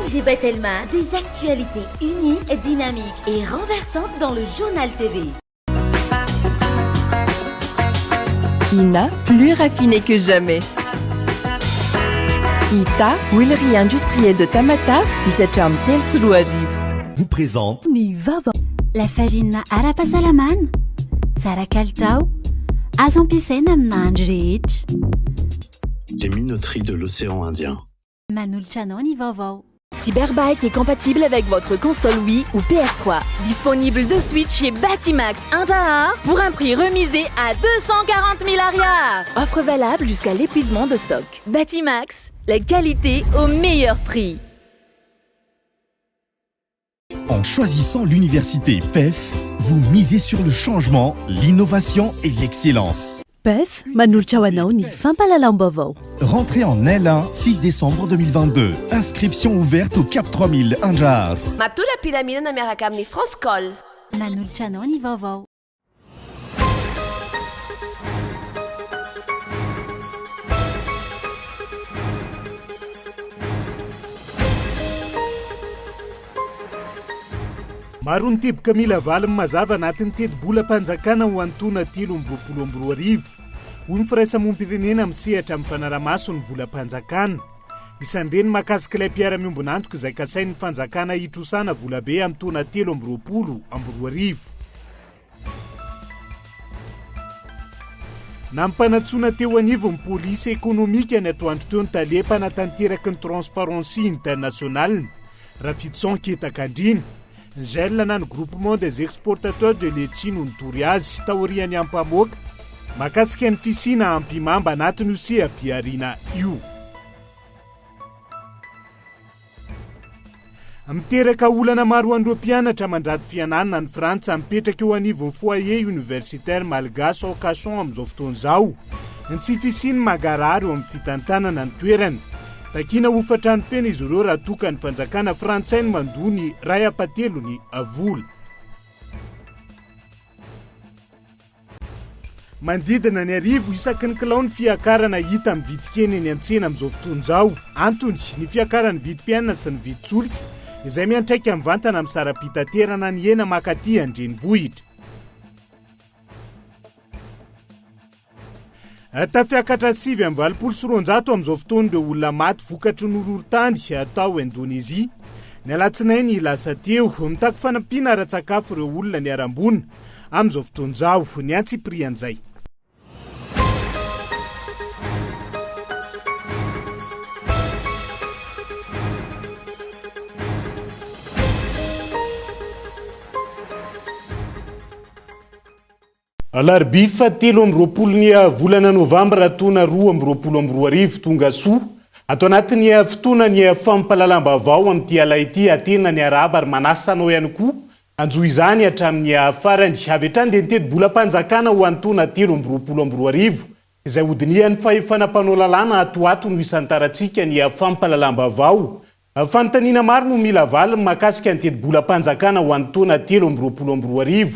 ONG Batelma, des actualités uniques, dynamiques et renversantes dans le Journal TV. Ina, plus raffiné que jamais. Ita, huilerie industrielle de Tamatave, misy hatramin'ny 2003. Vous présente. Ny vaovao. Lafarinina ara-pahasalamana, tsara kalitao, azo ampiasaina amin'ny nahandro rehetra. Les minoteries de l'océan Indien. Manolotra anao ny vaovao. Cyberbike est compatible avec votre console Wii ou PS3. Disponible de suite chez Batimax Andraharo pour un prix remisé à 240 000 ariary. Offre valable jusqu'à l'épuisement de stock. Batimax, la qualité au meilleur prix. En choisissant l'université PEF, vous misez sur le changement, l'innovation et l'excellence. PEF, manolotra ho anao ny fampahalalam-baovao. Rentrée en L1, 6 décembre 2022. Inscription ouverte au Cap 3000 Andraharo. Matola am-pilaminana miaraka amin'ny France Call. Manolotra anao ny vaovao. Maro ny teboka mila valiny mazava anatin'ny tetibolam-panjakana ho an'ny taona 2023, hoy ny firaisamonim-pirenena misehatra amin'ny fanaramaso ny volam-panjakana. Isan'ireny mahakasika ilay mpiara-miombon'antoka izay kasain'ny fanjakana hitrosana volabe amin'ny taona 2023. Nampanantsoina teo anivon'ny polisy ekonomika ny atoandro teo ny tale mpanatanteraka ny Transparency International, Rafidison Ketakandriana. Ny GEL na ny Groupement des Exportateurs de Letchis no nitory azy taorian'ny ampamoaka mahakasika ny fisiana ampihimamba anatin'io seha-pihariana io. Miteraka olana maro ho an'ireo mpianatra mandrato fianarana any Frantsa mipetraka eo anivon'ny Foyer Universitaire Malgache ao Cachan amin'izao fotoana izao ny tsy fisian'ny mangarahara eo amin'ny fitantanana ny toerana. Takiana hofatrano feno izy ireo raha toa ka ny fanjakana frantsay no mandoa ny iray ampatelony vola. Manodidina ny arivo isaky ny kilao ny fiakarana hita amin'ny vidin-kena eny an-tsena amin'izao fotoana izao. Antony, ny fiakaran'ny vidim-piainana sy ny vidin-tsolika, izay miantraika mivantana amin'ny saram-pitaterana ny hena mankaty an-drenivohitra. Tafiakatra 289 amin'izao fotoana ireo olona maty vokatry ny horohorontany tao Indonezia. Ny alatsinainy lasa teo, mitaky fanampiana ara-tsakafo ireo olona niharam-boina amin'izao fotoana izao. Ny antsipirian'izay. Alarobia faha 23 ny volana novambra taona 2022, tonga soa ato anatin'ny fotoana ny fampahalalam-baovao amin'ity ala ity, Atena ny arahaba ary manasa anao ihany koa hanjohy izany hatramin'ny farany. Avy hatrany dia ny tetibolam-panjakana ho an'ny taona 2023 izay hodinihan'ny fahefana mpanao lalàna ato ho ato no hisantarantsika ny fampahalalam-baovao. Fanontaniana maro no mila valiny mahakasika ny tetibolam-panjakana ho an'ny taona 2023.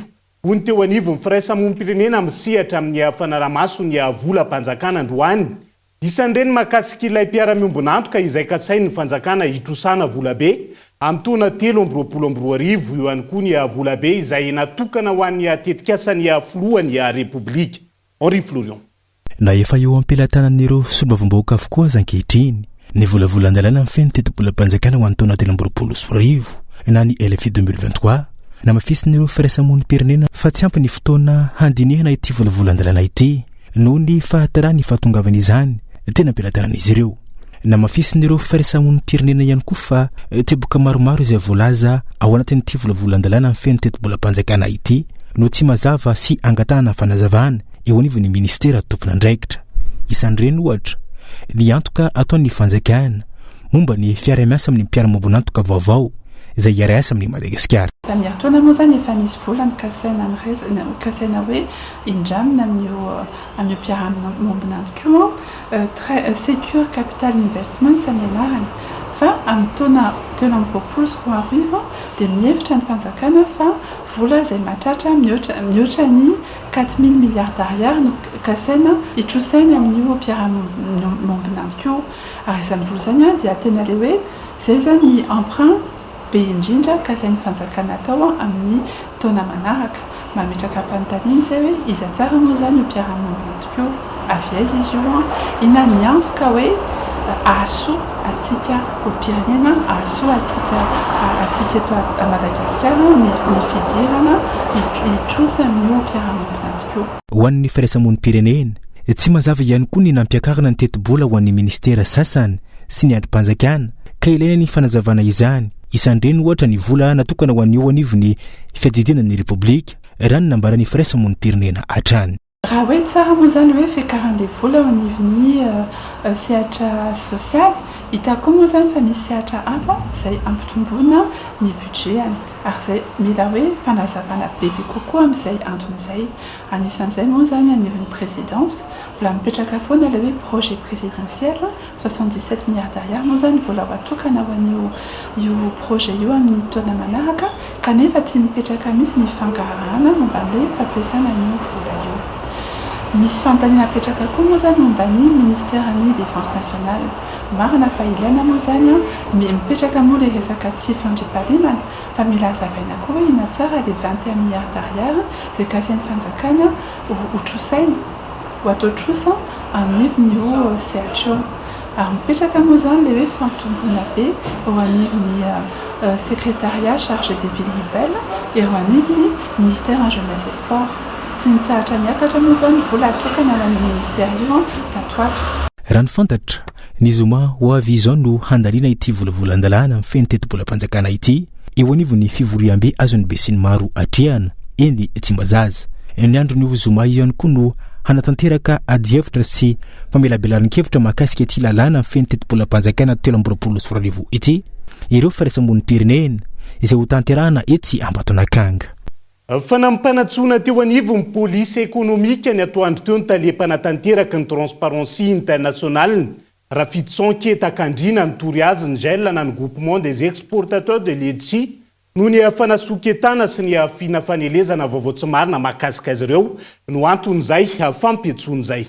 Hoy ny teo anivon'ny firaisamonim-pirenena misehatra amin'ny fanarahamaso ny volam-panjakana androany. Isan'ireny mahakasika ilay mpiara-miombon'antoka izay kasain'ny fanjakana hitrosana volabe amin'ny taona 2023, eo ihany koa ny volabe izay natokana ho an'ny tetikasan'ny filohan'ny Repoblika. Henri Florian. Na efa eo am-pelatanan'ireo solombavambahoaka avokoa aza ankehitriny ny volavolan-dalàna mifehy ny tetibolam-panjakana ho an'ny taona 2023 na ny LFI 2023, namafisin'ireo firaisamonim-pirenena fa tsy ampy ny fotoana handinihana ity volavolan-dalàna ity noho ny fahataran'ny fahatongavan'izany teny am-pelatanan'izy ireo. Namafisin'ireo firaisamonim-pirenena ihany koa fa teboka maromaro izay voalaza ao anatin'ity volavolan-dalàna mifehy ny tetibolam-panjakana ity no tsy mazava sy angatahana fanazavana eo anivon'ny minisitera tompon'andraikitra. Isan'ireny, ohatra, ny antoka ataon'ny fanjakana momba ny fiaraha-miasa amin'ny mpiara-miombon'antoka vaovao izay hiara-hiasa amin'i Madagasikara. Tamin'ny herintaona moa izany efa nisy vola nokasaina noraisina, nokasaina hoe hindramina amin'io amin'io mpiara-miombon'antoka io an, Très Secure Capital Investments ny anarany. Fa amin'ny taona 2023 dia mihevitra ny fanjakana fa vola izay mahatratra mihoatra mihoatra ny 4000 milliards d'ariary no kasaina hitrosaina amin'io mpiara-miombon'antoka io. Ary izany vola izany dia tena ilay hoe. Izay izany ny emprunt be indrindra kasain'ny fanjakana atao amin'ny taona manaraka. Mametraka fanontaniana izay hoe iza tsara moa izany io mpiara-miombon'antoka io? Avy aiza izy io? Inona ny antoka hoe hahasoa antsika olom-pirenena, hahasoa antsika antsika eto Madagasikara ny ny fidirana hitrosa amin'io mpiara-miombon'antoka io? Ho an'ny firaisamonim-pirenena, tsy mazava ihany koa ny nampiakarana ny tetibola ho an'ny minisitera sasany sy ny andrim-panjakana ka ilaina ny fanazavana izany. Isan'ireny ohatra ny vola natokana ho an'ny eo anivon'ny fiadidiana ny Repoblika, raha ny nambaran'ny firaisamonim-pirenena hatrany. Raha hoe tsara moa izany hoe fiakaran'ilay vola eo anivon'ny sehatra sosialy, hita koa moa izany fa misy sehatra hafa izay ampitomboina ny budget-ny ary izay mila hoe fanazavana bebe kokoa amin'izay antony izay. Anisan'izay moa izany anivon'ny présidence, mbola mipetraka foana ilay hoe projet présidentiel, 77 milliards d'ariary moa izany vola ho atokana ho an'io io projet io amin'ny taona manaraka kanefa tsy mipetraka mihitsy ny fangarahana momba an'ilay fampiasana an'io vola io. Misy fanontaniana apetraka koa moa izany momba ny ministeran'ny Défense nationale. Marina fa ilaina moa izany an, mipetraka moa ilay resaka tsy fandriampahalemana fa mila hazavaina koa hoe inona tsara ilay 21 milliards d'ariary izay kasain'ny fanjakana ho trosaina. ho atao trosa anivon'io sehatra io. Ary mipetraka moa izany ilay hoe fampitomboana be eo anivon'ny secrétariat chargé des villes nouvelles eo anivon'ny ministère ny jeunesse et sport. Tsy nitsahatra niakatra moa izany ny vola atokana ho an'io ministère io tato ho ato. Raha ny fantatra, ny zoma ho avy izao no handaniana ity volavolan-dalàna mifehy ny tetibolam-panjakana ity. Eo anivon'ny fivoriambe azon'ny besinimaro atrehana eny Tsimbazaza. Ny andron'io zoma io ihany koa no hanatanteraka adihevitra sy famelabelaran-kevitra mahakasika ity lalàna mifehy ny tetibolam-panjakana 2023 ity ireo firaisamonim-pirenena izay hotanterahana etsy Ambatonakanga. Fanampanatsona teo anivon'ny polisy ekonomika ny atoandro teo ny tale mpanatanteraka ny Transparency International, Rafidison Ketakandriana nitory azy ny GEL na ny Groupement des Exportateurs de Letchis noho ny fanasoketana sy ny fina fanelezana vaovao tsy marina mahakasika azy ireo no anton'izay fampiantsoana izay.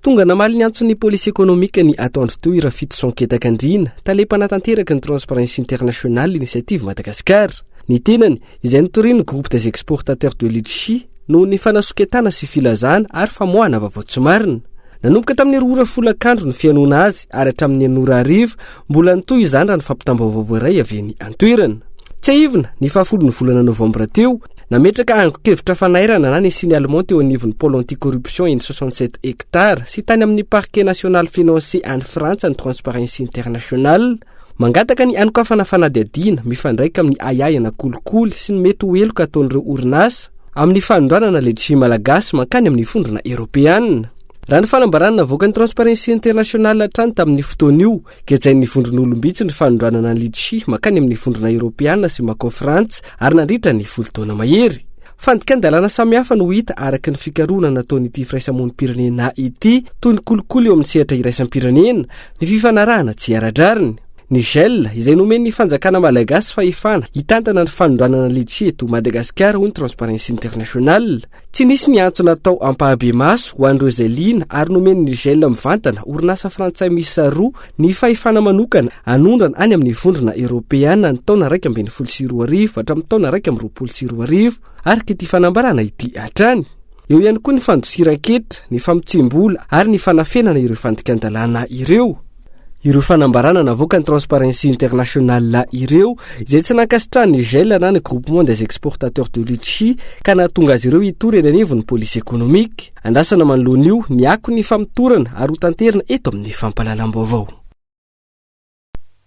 Tonga namaly ny antson'ny polisy ekonomika ny atoandro teo i Rafidison Ketakandriana, tale mpanatanteraka ny Transparency International Initiative Madagascar. Ny tenany, izay notorian'ny Groupe des Exportateurs de Litchi noho ny fanasoketana sy filazana ary famoahana vaovao tsy marina. Nanomboka tamin'ny 2 ora folakandro ny fihainoana azy ary hatramin'ny 6 ora hariva, mbola nitohy izany raha ny fampitam-baovao voaray avy eny an-toerana. Tsiahivina, ny fahafolon'ny volana novambra teo, nametraka angon-kevitra fanairana na ny signalement teo anivon'ny Pôle anti-corruption eny 67 hectares sy tany amin'ny Parquet national financier any Frantsa ny Transparency International, Mangataka ny hanokafana fanadihadiana mifandraika amin'ny ahiahy-na kolikoly sy ny mety ho heloka ataon'ireo orinasa amin'ny fanondranana letchi malagasy mankany amin'ny vondrona eoropeanina. Raha ny fanambarana navoakan'ny Transparency International hatrany tamin'ny fotoana io, gejain'ny vondron'olom-bitsy ny fanondranana ny litchi mankany amin'ny vondrona eoropeanina sy mankao Frantsa ary nandritra ny 10 taona mahery. Fandikan-dalàna samihafa no hita araka ny fikarohana nataon'ity firaisamonim-pirenena ity, toy ny kolikoly eo amin'ny sehatra iraisam-pirenena, ny fifanarahana tsy ara-drariny. Ny gel, izay nomen'ny fanjakana malagasy fahefana hitantana ny fanondranana litchi eto Madagasikara, hoy ny Transparency International. Tsy nisy ny antso natao ampahabemaso ho an'ireo izay liana ary nomen'ny gel mivantana orinasa frantsay miisa roa ny fahefana manokana hanondrana any amin'ny vondrona eoropeana ny taona 2011 hatramin'ny taona 2021, araka ity fanambarana ity hatrany. Eo ihany koa ny fandosiran-ketra, ny famotsiam-bola ary ny fanafenana ireo fandikan-dalàna ireo. Ireo fanambarana navoakan'ny Transparency International ireo, izay tsy nankasitrahan'ny GEL na ny Groupement des Exportateurs de Litchi, ka nahatonga azy ireo hitory eny anivon'ny polisy ekonomika. Andrasana manoloana io ny akon'ny famotorana ary hotanterina eto amin'ny fampahalalam-baovao.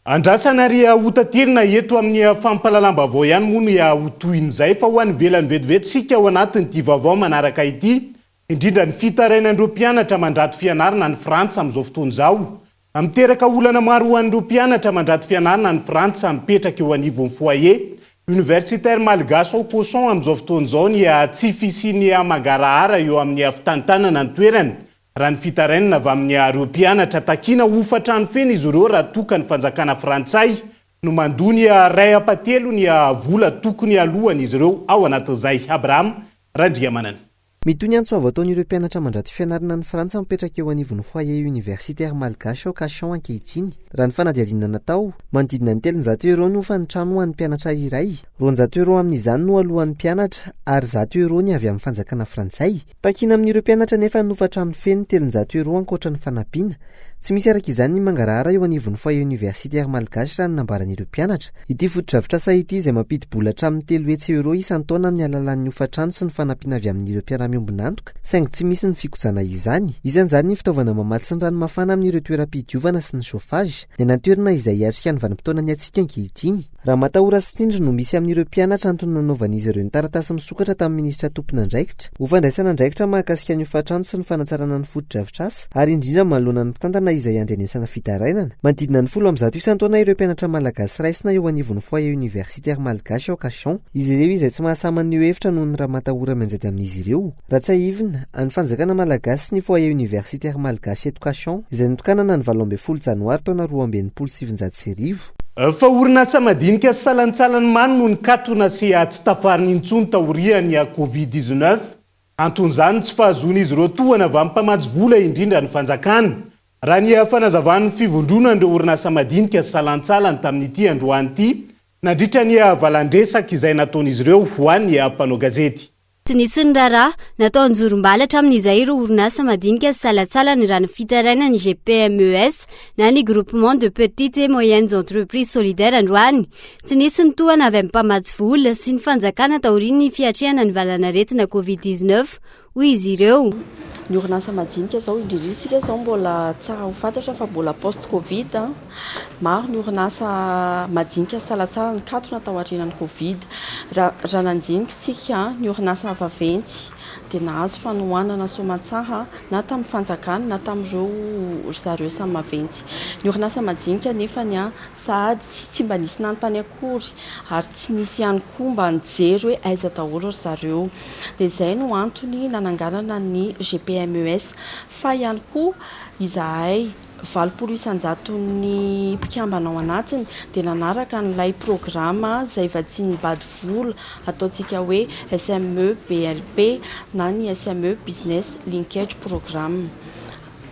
Andrasana ary hotaterina eto amin'ny fampahalalam-baovao ihany moa ny ho tohin'izay fa ho any ivelany vetivety isika ao anatin'ity vaovao manaraka ity, indrindra ny fitarainan'ireo mpianatra mandrato fianarana any Frantsa amin'izao fotoana izao. Miteraka olana maro ho an'ireo mpianatra mandrato fianarana any Frantsa mipetraka eo anivon'ny Foyer Universitaire Malgache ao Caussons amin'izao fotoana izao ny tsy fisian'ny mangarahara eo amin'ny fitantanana ny toerana Raha ny fitarainana avy amin'ireo mpianatra, takiana hofa-trano feno izy ireo raha toa ka ny fanjakana frantsay no mandoa ny iray ampahatelony vola tokony haloan'izy ireo ao anatin'izay. Abraham Randriamanana. Mitohy ny antso avo ataon'ireo mpianatra mandrato fianarana any Frantsa mipetraka eo anivon'ny Foyer Universitaire Malgache ao Cachan ankehitriny. Raha ny fanadihadiana natao, manodidina ny 300 euros ny hofan'ny trano ho an'ny mpianatra iray, 200 euros amin'izany no aloan'ny mpianatra ary 100 euros ny avy amin'ny fanjakana frantsay. Takiana amin'ireo mpianatra anefa ny hofan-trano feno 300 euros ankoatra ny fanampiana. Tsy misy araka izany ny mangarahara eo anivon'ny Foyer Universitaire Malgache raha ny nambaran'ireo mpianatra. Ity fotodrafitrasa ity izay mampidi-bola hatramin'ny 300 euros isan-taona amin'ny alalan'ny hofan-trano sy ny fanampiana avy amin'ireo mpiara-miombon'antoka saingy tsy misy ny fikojana izany. Isan'izany ny fitaovana mamatsy ny rano mafana amin'ireo toeram-pidiovana sy ny chauffage. Ny any an-toerana izay hiatrika ny vanim-potoanan'ny hatsiaka ankehitriny. Ramatahora sy tsindry no misy amin'ireo mpianatra antony nanaovan'izy ireo ny taratasy misokatra tamin'ny minisitra tompon'andraikitra ho fandraisana andraikitra mahakasika ny hofantrano sy ny fanatsarana ny fotodrafitrasa ary indrindra manoloana ny mpitantana izay andrenesana fitarainana. Manodidina ny 10 amby 100 isan-taona ireo mpianatra malagasy raisina eo anivon'ny Foyer Universitaire Malgache ao Cachan. Izy ireo izay tsy mahasahy maneho hevitra noho ny ramatahora mianjady amin'izy ireo. Raha tsiahivina, an'ny fanjakana malagasy ny Foyer Universitaire Malgache eto Cachan izay notokanana ny 18 janoary taona 1962. Fa orinasa madinika sy salantsalany mano no nikatona sy tsy tafarina intsony taorian'ny Covid 19. Anton'izany ny tsy fahazoan'izy ireo tohana avy amin'ny mpamatsy vola indrindra ny fanjakana. Raha ny fanazavan'ny fivondronan'ireo orinasa madinika sy salantsalany tamin'ity androany ity nandritra ny valan-dresaka izay nataon'izy ireo ho an'ny mpanao gazety. Tsy nisy ny raharaha natao anjorom-bala hatramin'izay ireo orinasa madinika sy salantsalany raha ny fitarainan'ny GPMES na ny Groupement de Petites et Moyennes Entreprises Solidaires androany. Tsy nisy ny tohana avy amin'ny mpamatsy vola sy ny fanjakana taorian'ny fiatrehana ny valanaretina Covid 19, hoy izy ireo. Ny orinasa madinika izao, indrindra isika izao mbola tsara ho fantatra fa mbola post Covid. Maro ny orinasa madinika sy salantsalany nikatona tao aorianan'ny Covid. Raha nandinika isika, ny orinasa vaventy dia nahazo fanohanana soamantsara na tamin'ny fanjakana na tamin'ireo ry zareo samy maventy. Ny orinasa madinika anefany sahady tsy mba nisy nanontany akory ary tsy nisy ihany koa mba nijery hoe aiza daholo ry zareo. Dia izay no antony nananganana ny GPMES. Fa ihany koa izahay 80 isan-jaton'ny mpikambana ao anatiny dia nanaraka an'ilay programa izay vatsian'ny bady vola ataontsika hoe SME BLP na ny SME Business Linkage Program.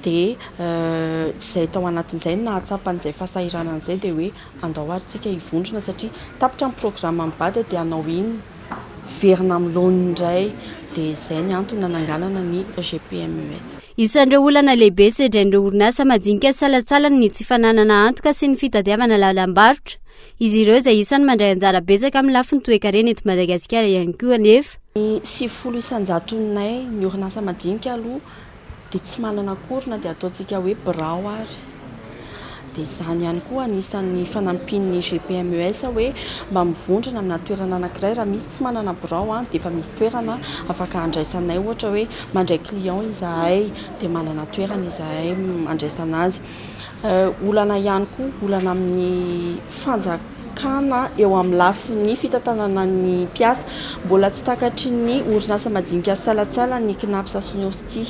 Dia izay tao anatin'izay no nahatsapa an'izay fahasahiranana izay dia hoe andao ary tsika hivondrona satria tapitra ny programan'ny bad dia hanao inona? Hiverina amin'ny laoniny indray dia izay ny antony nananganana ny GPMES. Isan'ireo olana lehibe sedrain'ireo orinasa madinika sy salantsalany ny tsy fananana antoka sy ny fitadiavana lalam-barotra. Izy ireo izay isan'ny mandray anjara betsaka amin'ny lafiny toekarena eto Madagasikara ihany koa anefa. Ny 90 isan-jatonay ny orinasa madinika aloha dia tsy manana akory na dia ataontsika hoe birao ary. Dia izany ihany koa anisan'ny fanampian'ny GPMES hoe mba mivondrona amina toerana anankiray, raha misy tsy manana birao dia efa misy toerana afaka handraisanay, ohatra hoe mandray client izahay dia manana toerana izahay handraisana azy. Olana ihany koa, olana amin'ny fanjakana eo amin'ny lafiny fitantanana ny mpiasa. Mbola tsy takatry ny orinasa madinika salantsalany ny Cnaps sy ny Ostie.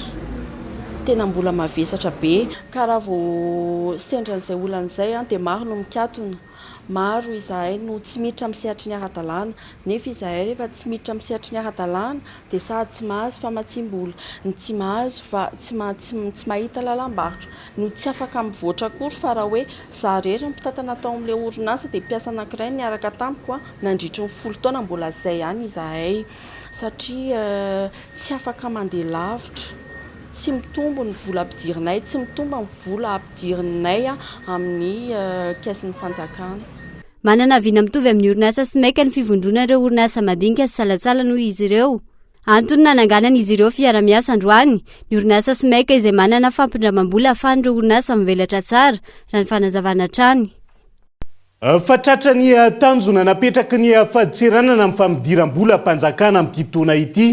Tena mbola mavesatra be. Ka raha vao sendra an'izay olana izay dia maro no mikatona. Maro izahay no tsy miditra amin'ny sehatry ny ara-dalàna. Nefa izahay rehefa tsy miditra amin'ny sehatry ny ara-dalàna dia sady tsy mahazo famatsiam-bola, no tsy mahazo fa tsy tsy mahita lalam-barotra, no tsy afaka mivoatra akory fa raha hoe za irery no mpitantana tao amin'ilay orinasa dia mpiasa anankiray niaraka tamiko nandritry ny folo taona mbola izay ihany izahay satria tsy afaka mandeha lavitra, tsy mitombo ny vola ampidirinay, tsy mitombo ny vola ampidirinay amin'ny caisse-n'ny fanjakana. Manana vina mitovy amin'ny orinasa Smec ny fivondronan'ireo orinasa madinika sy salantsalany hoy izy ireo. Antony nananganan'izy ireo fiara-miasa androany, ny orinasa Smec izay manana fampindramam-bola ahafahan'ireo orinasa mivelatra tsara, raha ny fanazavana hatrany. Fa tratra ny tanjona napetraky ny fadintseranana amin'ny fampidiram-bolam-panjakana amin'ity taona ity,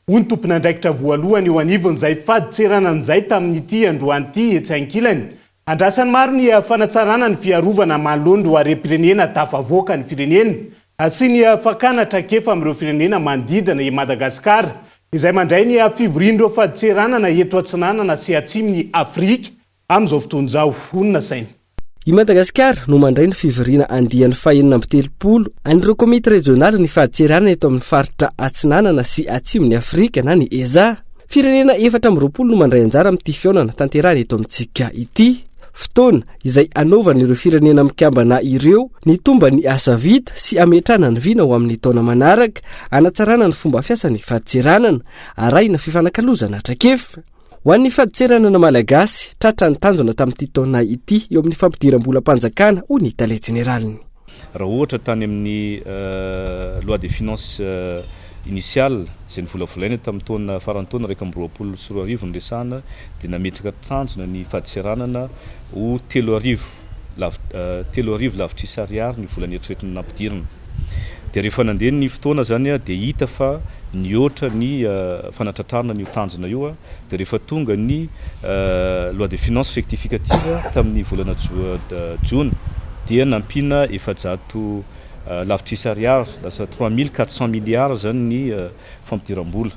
hoy ny tompon'andraikitra voalohany eo anivon'izay fadintseranana izay tamin'ity androany ity etsy ankilany. Andrasan'ny maro ny fanatsarana ny fiarovana manoloana ireo harem-pirenena tafavoaka ny firenena sy ny fakana traikefa amin'ireo firenena manodidina i Madagasikara izay mandray ny fivorian'ireo fadintseranana eto Atsinanana sy Atsimon'i Afrika amin'izao fotoana izao. Honina saina. I Madagasikara no mandray ny fivoriana andiany faha-36 an'ireo komity rejionaly ny fadintseranana eto amin'ny faritra Atsinanana sy Atsimon'i Afrika na ny ESA. Firenena 24 no mandray anjara amin'ity fihaonana tanterahina eto amintsika ity. Fotoana izay hanaovan'ireo firenena mikambana ireo ny tomban'ny asa vita sy hametrahana ny vina ho amin'ny taona manaraka hanatsarana ny fomba fiasan'ny fadintseranana arahina fifanakalozana traikefa. Ho an'ny fadintseranana malagasy, tratra ny tanjona tamin'ity taona ity eo amin'ny fampidiram-bolam-panjakana, hoy ny tale jeneraliny. Raha ohatra tany amin'ny loi de finances initiale izay novolavolaina tamin'ny taona faran'ny taona 2021 noresahana dia nametraka tanjona ny fadintseranana ho 3000 3000 lavitrisa ariary ny vola neritreretina nampidirina. Dia rehefa nandeha ny fotoana izany dia hita fa nihoatra ny fanatratrarana an'io tanjona io. Dia rehefa tonga ny loi de finances rectificative tamin'ny volana jona dia nampiana 400 lavitrisa ariary, lasa 3400 milliards izany ny fampidiram-bola.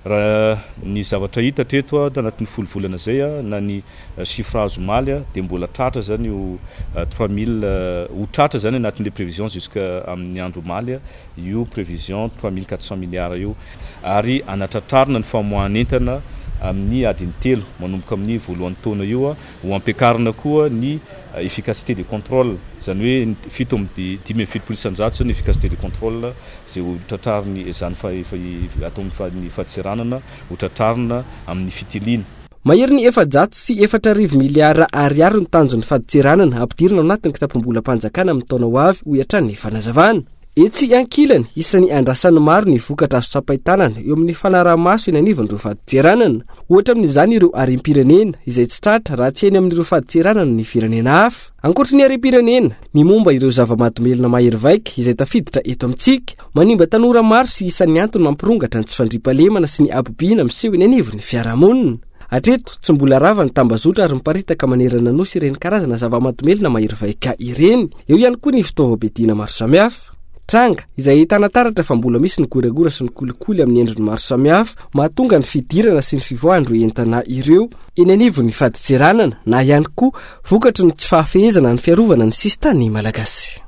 Raha ny zavatra hita hatreto tanatin'ny folo volana izay na ny chiffre azo omaly dia mbola tratra izany io 3000, ho tratra izany anatin'ilay prévision jusqu'à amin'ny andro omaly io prévision 3400 milliards io ary hanatratrarina ny famoahan'entana amin'ny adiny telo manomboka amin'ny voalohan'ny taona io, ho ampiakarina koa ny efficacité de contrôle, izany hoe 75% izany ny efficacité de contrôle. Izay ho tratrariny izany atao amin'ny fadintseranana ho tratrarina amin'ny fitiliana. Mahery ny 404 miliara ariary ny tanjon'ny fadintseranana hampidirina ao anatin'ny kitapom-bolam-panjakana amin'ny taona ho avy, hoy hatrany ny fanazavana. Etsy ankilany, isan'ny andrasan'ny maro ny vokatra azo tsapain-tanana eo amin'ny fanaraha-maso eny anivon'ireo fadintseranana. Ohatra amin'izany ireo harem-pirenena, izay tsy tratra raha tsy eny amin'ireo fadintseranana ny firenena hafa. Ankoatry ny harem-pirenena, ny momba ireo zava-mahadomelina mahery vaika izay tafiditra eto amintsika, manimba tanora maro sy isan'ny antony mampirongatra ny tsy fandriampahalemana sy ny habibiana miseho eny anivon'ny fiarahamonina. Hatreto, tsy mbola rava ny tambazotra ary miparitaka manerana Nosy ireny karazana zava-mahadomelina mahery vaika ireny. Eo ihany koa ny fitaovam-piadiana maro samihafa. Tranga izay ahitana taratra fa mbola misy ny goragora sy ny kolikoly amin'ny endriny maro samihafa mahatonga ny fidirana sy ny fivoahan'ireo entana ireo eny anivon'ny fadintseranana na ihany koa vokatry ny tsy fahafehezana ny fiarovana ny sisintany malagasy.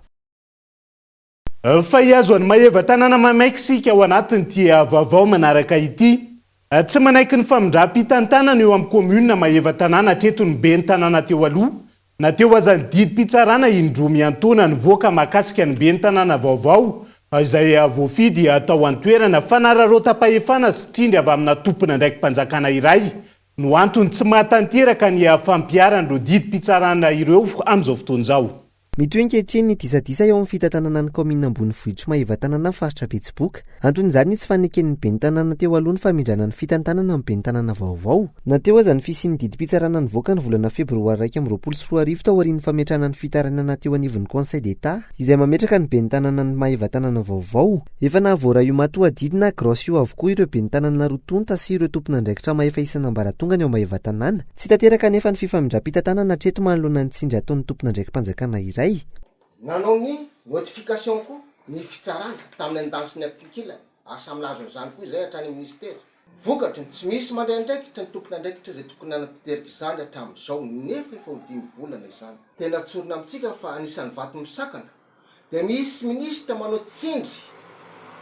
Fa hihazo an'i Maevatanàna maimaika isika ao anatin'ity vaovao manaraka ity. Tsy manaiky ny famindram-pitantanana eo amin'ny kaominina Maevatanàna hatreto ny ben'ny tanàna teo aloha Na teo aza ny didim-pitsarana indroa miantoana nivoaka mahakasika ny ben'ny tanàna vaovao izay voafidy tao an-toerana, fanararaotam-pahefana sy tsindry avy amina tompon'andraiki-panjakana iray no antony tsy mahatanteraka ny fampiharana ireo didim-pitsarana ireo amin'izao fotoana izao. Mitohy ankehitriny ny disadisa eo amin'ny fitantanana ny kaominina ambonivohitr'i Maevatanana faritra Betsiboka. Anton'izany ny tsy faneken'ny ben'ny tanàna teo aloha ny famindrana ny fitantanana amin'ny ben'ny tanàna vaovao. Na teo aza ny fisian'ny didim-pitsarana nivoaka ny volana febroary 2021 taorian'ny fametrahana ny fitarainana teo anivon'ny Conseil d'Etat izay mametraka ny ben'ny tanànan'i Maevatanàna vaovao, efa nahavoaray io matoadidy na grosse io avokoa ireo ben'ny tanàna roa tonta sy ireo tompon'andraikitra mahefa isan'ambaratongany ao Maevatanàna. Tsy tanteraka anefa ny fifamindram-pitantanana hatreto manoloana ny tsindry ataon'ny tompon'andraiki-panjakana iray. Nanao ny notification koa ny fitsarana tamin'ny andaniny sy ny ankilany ary samy nahazo an'izany koa izay hatrany amin'ny minisitera. Vokatry ny tsy misy mandray andraikitra ny tompon'andraikitra izay tokony nanatanteraka izany hatramin'izao nefa efa ho dimy volana izany. Tena tsorina amintsika fa anisan'ny vato misakana dia misy minisitra manao tsindry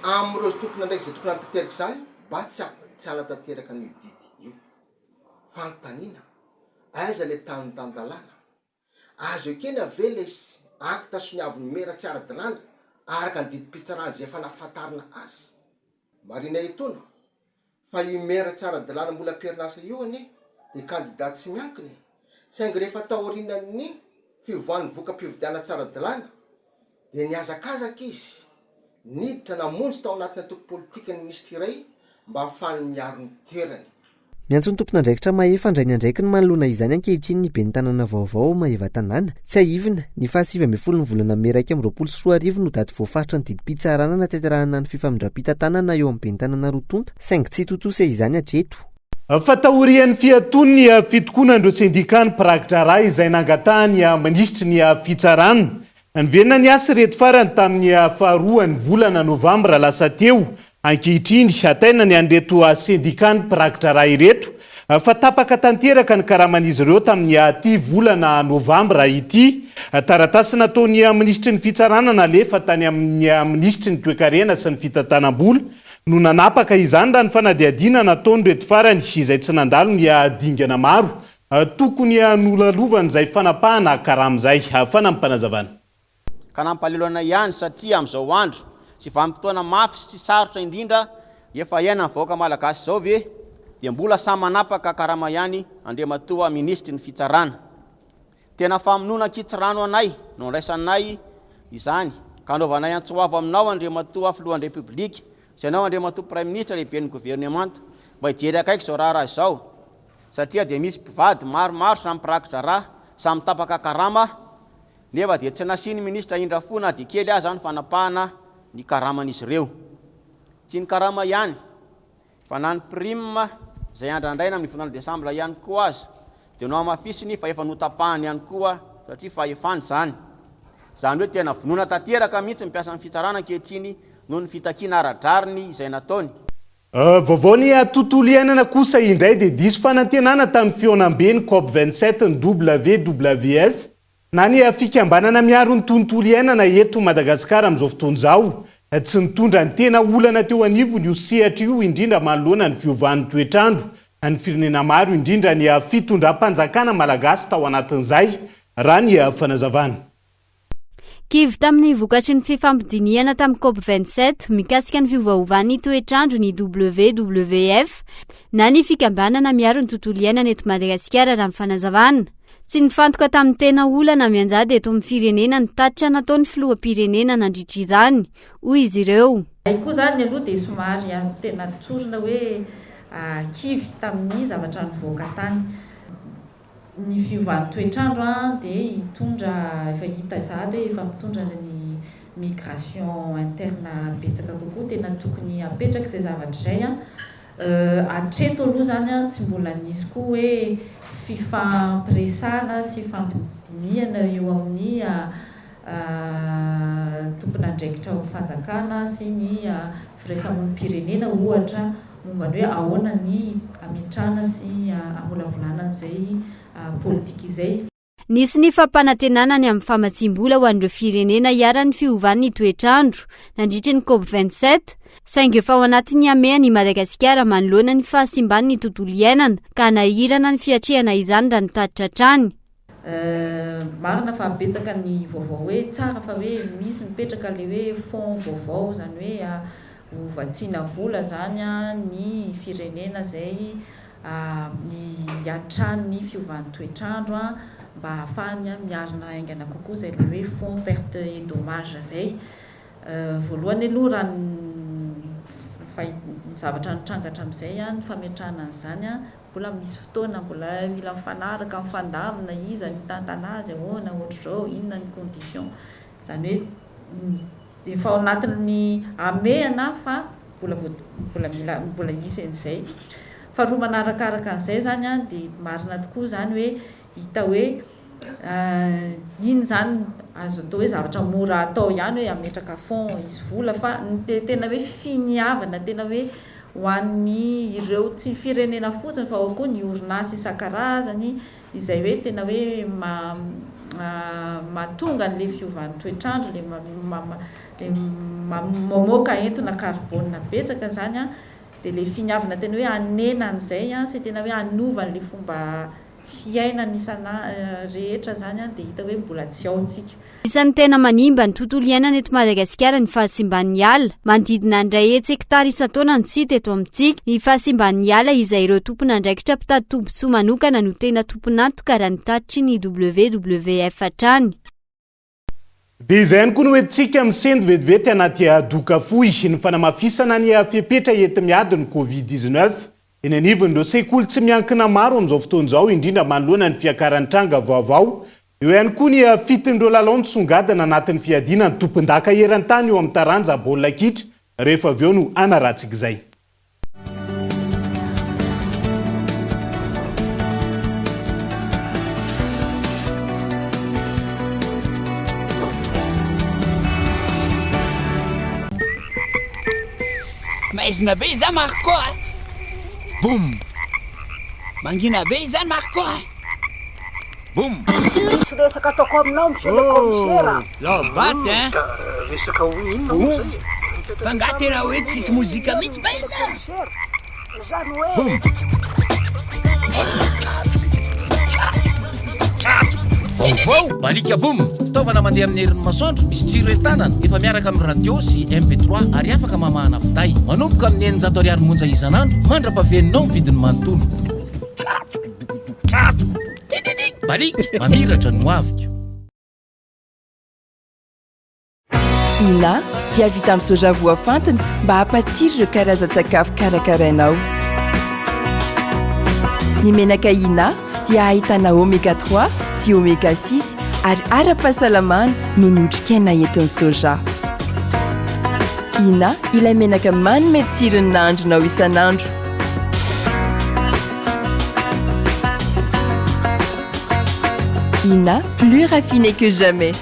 amin'ireo tompon'andraikitra izay tokony hanatanteraka izany mba tsy tsy hanatanteraka an'io didy io. Fanontaniana, aiza ilay tany tan-dalàna? Azo ekena ve ilay acte soniavin'ny mera tsy ara-dalàna araka ny didim-pitsarana izay efa nampifantarina azy? Marihina etoana fa io mera tsy ara-dalàna mbola am-perinasa io anie dia kandida tsy miankina e! Saingy rehefa taorianan'ny fivoahan'ny voka-pifidianana tsy ara-dalàna dia nihazakazaka izy niditra namonjy tao anatin'ny antoko politikan'ny minisitra iray mba hahafahany miaro ny toerany. Miantso ny tompon'andraikitra mahefa handray ny andraikiny manoloana izany ankehitriny ny ben'ny tanàna vaovao ao Maevatanàna. Tsiahivina, ny faha 19 ny volana mey 2021 no daty voafaritra ny didim-pitsarana hanatanterahana ny fifamindram-pitantanana eo amin'ny ben'ny tanàna roa tonta, saingy tsy tontosa izany hatreto. Fa taorian'ny fiatoan'ny fitokonan'ireo sendikan'ny mpiraki-draharaha izay nangatahan'ny minisitry ny fitsarana Niverina niasa ireto farany tamin'ny faharoan'ny volana novambra lasa teo. Ankehitriny, hataina ny an'ireto sendikan'ny mpiraki-draharaha ireto. fa tapaka tanteraka ny karaman'izy ireo tamin'ny ity volana novambra ity. Taratasy nataon'ny minisitry ny Fitsarana nalefa tany amin'ny minisitry ny Toekarena sy ny Fitantanam-bola no nanapaka izany raha ny fanadihadiana nataon'ireto farany izay tsy nandalo ny dingana maro tokony nolalovan' izay fanapahana karama izay. Fanampim-panazavana. Ka nampalelo anay ihany satria amin'izao andro sy vanim-potoana mafy sy sarotra indrindra efa iainan'ny vahoaka malagasy izao ve dia mbola samy manapaka karama ihany Andriamatoa Minisitry ny Fitsarana. Tena famonoana ankitsirano anay no andraisanay izany ka anaovanay antso avo aminao Andriamatoa Filohan'ny Repoblika sy anao Andriamatoa Praiminisitra lehiben'ny governemanta mba hijery akaiky izao raharaha izao satria dia misy mpivady maromaro samy mpiraki-draharaha samy tapaka karama nefa dia tsy nasian'ny minisitra indra fo na dia kely aza ny fanapahana ny karaman'izy ireo. Tsy ny karama ihany fa na ny prime izay andrandraina amin'ny volana desambra ihany koa aza dia nohamafisiny fa efa notapahany ihany koa satria fahefany izany. Izany hoe tena vonoina tanteraka mihitsy ny mpiasan'ny fitsarana ankehitriny noho ny fitakiana ara-drariny izay nataony. Vaovao ny tontolo iainana kosa indray dia diso fanantenana tamin'ny fihaonamben'ny Cop 27 ny WWF na ny fikambanana miaro ny tontolo iainana eto Madagasikara amin'izao fotoana izao. Tsy nitondra ny tena olana teo anivony io sehatra io indrindra manoloana ny fiovan'ny toetr'andro ny firenena maro indrindra ny fitondram-panjakana malagasy tao anatin'izay raha ny fanazavana. Kivy tamin'ny vokatry ny fifampidinihana tamin'ny Cop 27 mikasika ny fiovaovan'ny toetr'andro ny WWF na ny fikambanana miaro ny tontolo iainana eto Madagasikara raha ny fanazavana. Tsy nifantoka tamin'ny tena olana mianjady eto amin'ny firenena ny tatitra nataon'ny filoham-pirenena nandritra izany, hoy izy ireo. Ahy koa izany aloha dia somary azo tena tsorina hoe kivy tamin'ny zavatra nivoaka tany. Ny fiovan'ny toetr'andro dia hitondra, efa hita sahady hoe efa mitondra ny migration interne betsaka kokoa, tena tokony hapetraka izay zavatra izay. Hatreto aloha izany tsy mbola nisy koa hoe fifampiresahana sy fifampidinihana eo amin'ny tompon'andraikitra ao amin'ny fanjakana sy ny firaisamonim-pirenena ohatra momba ny hoe ahoana ny hametrahana sy hamolavolana an'izay politika izay. Nisy ny fampanantenana ny amin'ny famatsiam-bola ho an'ireo firenena iharan'ny fiovan'ny toetr'andro nandritry ny Cop 27, saingy efa ao anatin'ny hamehana i Madagasikara manoloana ny fahasimban'ny tontolo iainana ka hanahirana ny fiatrehana izany raha ny tatitra hatrany. Marina fa betsaka ny vaovao hoe tsara fa hoe misy mipetraka le hoe fonds vaovao zany hoe ho vatsiana vola zany ny firenena zay hiatran'ny fiovan'ny toetr'andro mba hahafahany miarina haingana kokoa zay le hoe fonds perte et dommage zay. Voalohany aloha raha ny zavatra nitranga hatramin'izay ny fametrahana an'izany Mbola misy fotoana, mbola mila mifanaraka, mifandamina, iza no hitantana azy, ahoana, ohatr'izao, inona ny condition. Izany hoe efa ao anatin'ny hamehana fa mbola vao mbola mila mbola hisy an'izay. Faharoa manarakaraka an'izay izany an, dia marina tokoa izany hoe hita hoe Iny izany azo atao hoe zavatra mora atao ihany hoe hametraka fonds hisy vola fa ny tena hoe finiavana tena hoe ho an'ny ireo tsy firenena fotsiny fa ao koa ny orinasa isan-karazany izay hoe tena hoe mahatonga an'ilay fiovan'ny toetr'andro ilay mamoaka entona carbone betsaka izany an, dia ilay finiavana tena hoe hanena an'izay sy tena hoe hanova an'ilay fomba fiainana isana rehetra zany dia hita hoe mbola tsy ao tsika. Isan'ny tena manimba ny tontolo iainana eto Madagasikara ny fahasimban'ny ala. Manodidina ny 100 hektara isan-taona no tsy hita eto amintsika. Ny fahasimban'ny ala izay ireo tompon'andraikitra mpitady tombontsoa manokana no tena tompon'antoka raha ny tatitry ny WWF hatrany. Dia izay ihany koa no entintsika misento vetivety anaty doka fohy, ny fanamafisana ny fepetra enti-miady ny Covid 19 eny anivon'ireo sekoly tsy miankina maro amin'izao fotoana izao, indrindra manoloana ny fiakaran'ny tranga vaovao. Eo ihany koa ny fitin'ireo lalao nisongadina anatin'ny fiadiana ny tompondaka eran-tany eo amin'ny taranja baolina kitra rehefa avy eo no hanaratsika izay. Maizina be iza Marco a! Boum! Mangina be izany Marco a! Boum! Misy resaka ataoko aminao monsieur le commissaire a! Lao baty hein! Resaka ho inona moa zay e? Fa nga tena hoe tsisy mozika mihitsy bainina? Izany hoe. Boum! Vaovao! Balika Boum! Fitaovana mandeha amin'ny herin'ny masoandro, misy jiro entanana, efa miaraka amin'ny radio sy MP3 ary afaka mamahana finday. Manomboka amin'ny 600 ariary monja isan'andro, mandra-pahaveninao ny vidiny manontolo. Baliaka! Mamiratra ny hoaviko. Ina dia vita amin'ny soja voafantina mba hampatsiro ireo karazan-tsakafo karakarainao. Ny menaka Ina dia ahitana oméga 3 sy oméga 6 ary ara-pahasalamana noho ny otrikaina entin'ny soja. Ina ilay menaka manome tsiro ny nahandronao isan'andro. Ina, plus raffiné que jamais.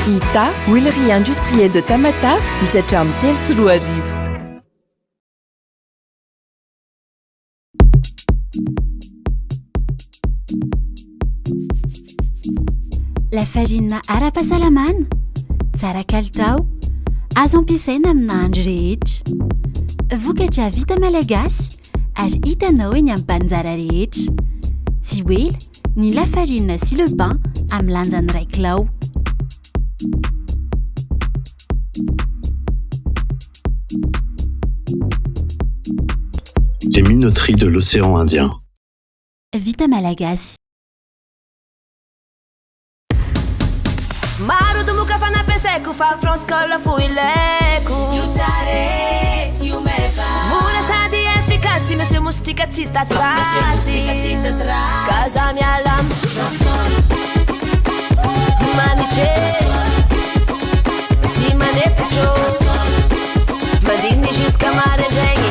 Ita, huilerie industrielle de Tamatave, misy hatramin'ny 2003. Lafarinina ara-pahasalamana, tsara kalitao, azo ampiasaina amin'ny nahandro rehetra. Vokatra vita malagasy ary hitanao eny amin'ny mpanjara rehetra. Tsy ho ela ny lafarinina sy le pain amin'ny lanjany iray kilao. Les minoteries de l'océan Indien. Vita malagasy. Maro domoka fa nampiasaiko fa France Call fo ilaiko. Io tsara e, io meva. Mora sady efficace, Monsieur Moustique tsy hita trace. Monsieur Moustique tsy hita trace. Ka za miala am France Call. Manitry Tsy manepotro Mandiny jusqu'à maraindraigny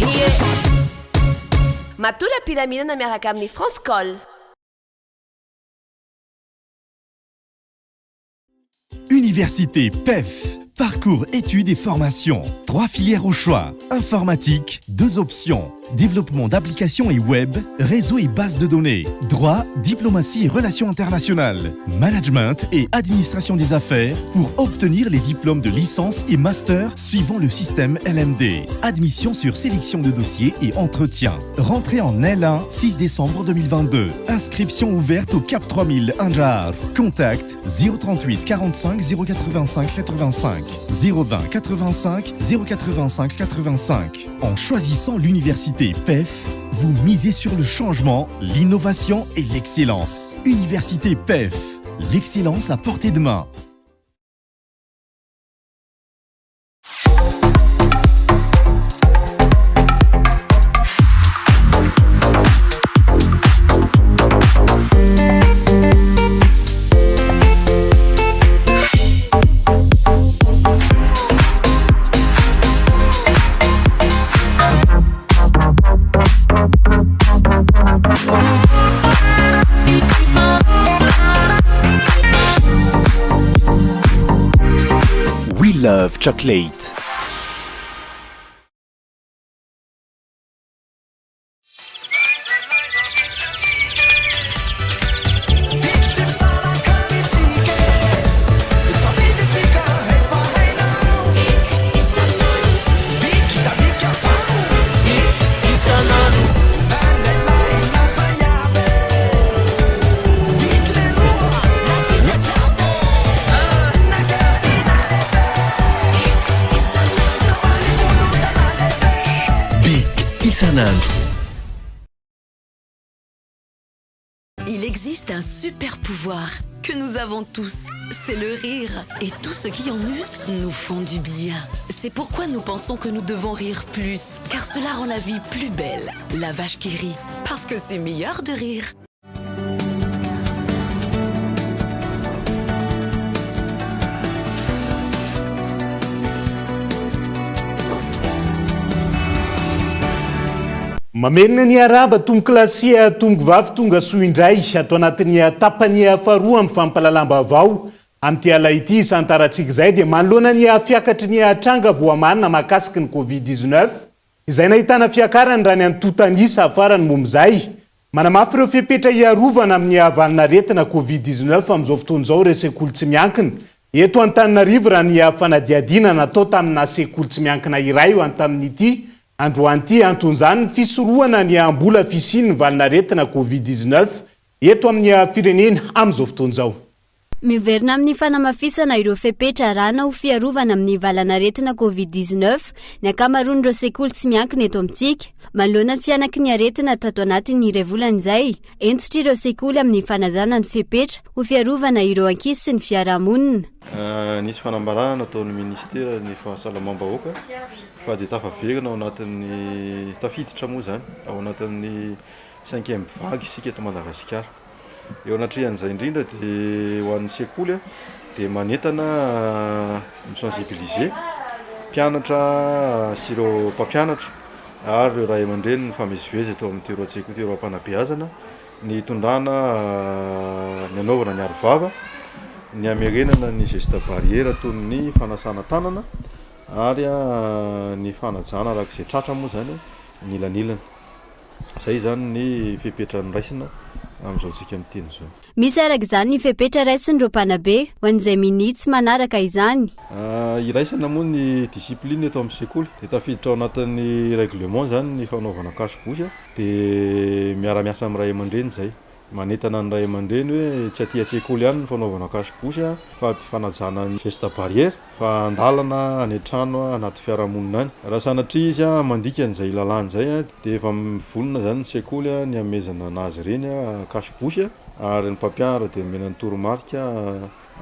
Yeah. Matory am-pilaminana miaraka amin'ny France Call. Université PEF. Parcours études et formations. Trois filières au choix. Informatique, deux options. Développement d'applications et web, réseau et base de données. Droit, diplomatie et relations internationales. Management et administration des affaires pour obtenir les diplômes de licence et master suivant le système LMD. Admission sur sélection de dossiers et entretien. Rentrée en L1, 6 décembre 2022. Inscription ouverte au Cap 3000 Anjar. Contact 038 45 085 85 020 85 085 85. En choisissant l'université PEF, vous misez sur le changement, l'innovation et l'excellence. Université PEF, l'excellence à portée de main. We love chocolate. Bic isan'andro. Il existe un super pouvoir que nous avons tous, c'est le rire. Et tous ceux qui en usent nous font du bien. C'est pourquoi nous pensons que nous devons rire plus, car cela rend la vie plus belle. La vache qui rit, parce que c'est meilleur de rire. Mamerina ny arahaba tompokolahy sy tompokovavy tonga soa indray ato anatin'ny tapany faharoa amin'ny fampahalalam-baovao amin'ity ala ity isantarantsika izay dia manoloana ny fiakatry ny tranga voamarina mahakasiky ny covid 19. Izay nahitana fiakarany raha ny antontan'isa farany momba izay. Manamafy ireo fepetra hiarovana amin'ny valanaretina Covid 19 amin'izao fotoana izao ireo sekoly tsy miankina eto Antananarivo raha ny fanadihadiana natao tamina sekoly tsy miankina iray ho tamin'ity androany ity. Anton'izany ny fisorohana ny mbola fisian'ny valanaretina Covid 19 eto amin'ny firenena amin'izao fotoana izao. Miverina amin'ny fanamafisana ireo fepetra arahana ho fiarovana amin'ny valanaretina Covid 19 ny ankamaroan'ireo sekoly tsy miankina eto amintsika. Manoloana ny fihanaky ny aretina tato anatin'ny iray volana izay, hentitra ireo sekoly amin'ny fanajana ny fepetra ho fiarovana ireo ankizy sy ny fiarahamonina. Nisy fanambarana nataon'ny minisiteran'ny fahasalamam-bahoaka fa dia tafaverina ao anatin'ny, tafiditra moa izany ao anatin'ny cinquième vague isika eto Madagasikara. Eo anatrehan'izay indrindra dia ho an'ny sekoly dia manentana mi-sensibiliser mpianatra sy ireo mpampianatra ary ireo ray aman-dreny mifamezivezy eto amin'ity roan-tsekoly ity, roam-panabeazana ny hitondrana ny hanaovana ny arovava, ny hamerenana ny geste barrière toy ny fanasana tanana ary ny fanajana araka izay tratra moa izany ny elanelana. Izay izany ny fepetra noraisina amin'izao tsika miteny izao. Misy araka izany ny fepetra raisin'ireo mpanabe ho an'izay minia tsy manaraka izany. Iraisana moa ny discipline eto amin'ny sekoly dia tafiditra ao anatin'ny règlement izany ny fanaovana cache bouche dia miara-miasa amin'ny ray aman-dreny izay. Manentana ny ray aman-dreny hoe tsy aty an-tsekoly ihany ny fanaovana cache bouche fa fanajana ny geste barrière. Fa an-dalana, any an-trano, anaty fiarahamonina any. Raha sanatria izy mandika an'izay lalàna izay dia efa mivonona izany ny sekoly ny hamehezana an'azy ireny cache bouche ary ny mpampianatra dia omena ny toromarika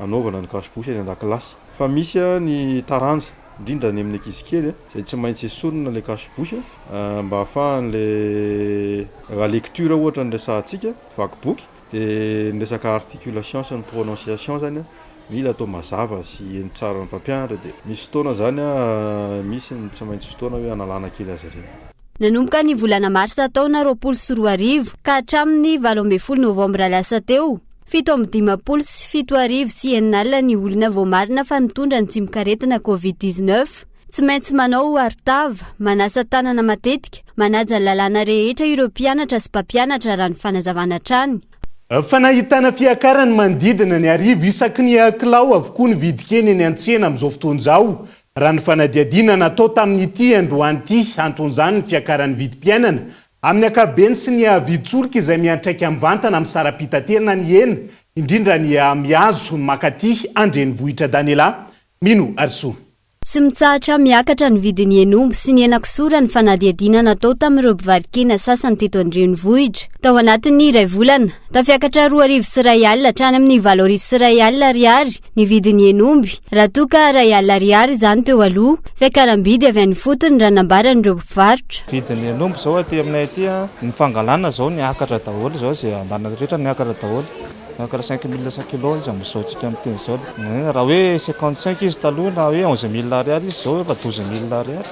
hanaovana ny cache bouche any an-dakilasy. Fa misy ny taranja, indrindra any amin'ny ankizy kely, izay tsy maintsy esorina ilay cache bouche mba hahafahan'ilay, raha lecture ohatra no resahantsika, vaky boky, Dia ny resaka articulation sy ny prononciation zany mila atao mazava sy heno tsara ny mpampianatra dia misy fotoana zany misy ny tsy maintsy fotoana hoe analana kely azy ireny. Nanomboka ny volana marsa taona 2020 ka hatramin'ny 18 novambra lasa teo, 67 76 ny olona voamarina fa nitondra ny tsimokaretina Covid 19. Tsy maintsy manao arotava, manasa tanana matetika, manaja ny lalàna rehetra ireo mpianatra sy mpampianatra raha ny fanazavana hatrany. Fa nahitana fiakarany manodidina ny arivo isaky ny kilao avokoa ny vidin-kena eny an-tsena amin'izao fotoana izao, raha ny fanadihadiana natao tamin'ity androany ity. Anton'izany ny fiakaran'ny vidim-piainana amin'ny ankapobeny sy ny vidin-tsolika izay miantraika mivantana amin'ny saram-pitaterana ny hena, indrindra ny mihazo ny mankaty an-drenivohitra Daniela Mino Arisoa. Tsy mitsahatra miakatra ny vidin'ny hen'omby sy ny henakisoa raha ny fanadihadiana natao tamin'ireo mpivaro-kena sasany teto an-drenivohitra. Tao anatin'ny iray volana, tafiakatra 2100 hatrany amin'ny 8100 ariary ny vidin'ny hen'omby, raha toa ka 1000 ariary izany teo aloha. Fiakaram-bidy avy any ifotony raha nambaran'ireo mpivarotra. Vidin'ny hen'omby izao aty aminay aty, ny fangalana izao niakatra daholo izao, izay andanana rehetra niakatra daholo. Niakatra 5100 kilo izy amin'izao tsika miteny izao. Raha hoe 55 izy taloha na hoe 11000 ariary izy izao efa 12000 ariary.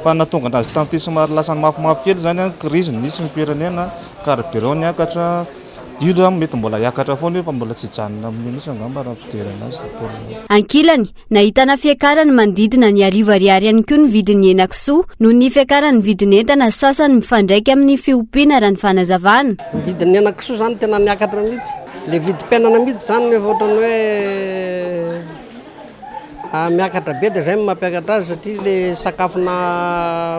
Fa nahatonga anazy tamin'ity somary lasa mafimafy kely izany an, crise nisy ny firenena, carburant niakatra, io izany mety mbola hiakatra foana io fa mbola tsy hijanona amin'io mihitsy angamba raha ny fijerena azy. Ankilany, Nahitana fiakarany manodidina ny arivo ariary ihany koa ny vidin'ny henakisoa noho ny fiakaran'ny vidin'entana sasany mifandraika amin'ny fiompiana raha ny fanazavana. Ny vidin'ny henakisoa izany tena niakatra mihitsy. Ilay vidim-piainana mihitsy izany no efa ohatran'ny hoe miakatra be dia izay no mampiakatra azy satria ilay sakafona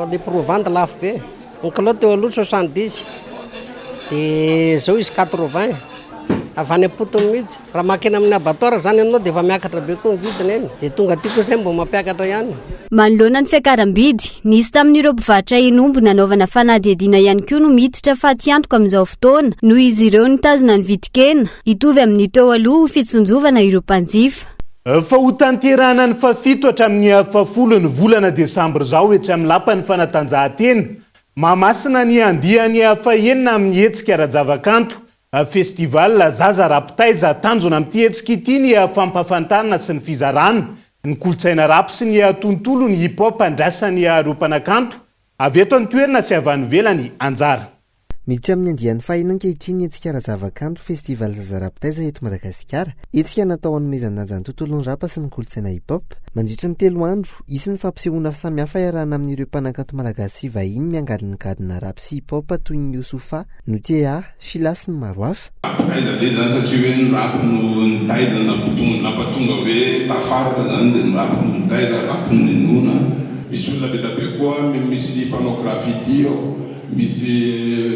ilay provende lafo be. Ny kilao teo aloha 70 dia izao izy 80, avy any am-potony mihitsy. Raha maka eny amin'ny abattoir izany ianao dia efa miakatra be koa ny vidiny eny, dia tonga aty koa izay mbo mampiakatra ihany. Manoloana ny fiakaram-bidy, nisy tamin'ireo mpivarotra hen'omby nanaovana fanadihadiana ihany koa no miditra fatiantoka amin'izao fotoana noho izy ireo nitazona ny vidin-kena hitovy amin'ny teo aloha ho fitsinjovana ireo mpanjifa. Fa ho tanterahana ny fahafito hatramin'ny fahafolo ny volana desambra izao etsy amin'ny Lapan'ny fanatanjahantena Mahamasina ny andiany fahenina amin'ny hetsika ara-javakanto, Festival Zaza Rap Taiza. Tanjona amin'ity hetsika ity ny fampahafantarana sy ny fizarana ny kolontsaina rap sy ny tontolon'ny hip hop andrasan'ireo mpanakanto avy eto an-toerana sy avy any ivelany anjara. Miditra amin'ny andiany fahenina ankehitriny ny hetsika ara-javakanto Festival Zaza Rap Taiza eto Madagasikara. Hetsika natao hanomezan-danja ny tontolon'ny rap sy ny kolontsaina hip hop. Mandritra ny telo andro, hisy ny fampisehoana samihafa iarahana amin'ireo mpanakanto malagasy sy vahiny miangaly ny gadona rap sy hip hop toy ny Youssoupha, Notiea, Shila sy ny maro hafa. Taiza ve zany satria hoe ny rap no nitaiza nampatonga hoe tafaraka zany dia ny rap no nitaiza, rap no ninoana. Misy olona be da be koa, misy mpanao graffiti ao, misy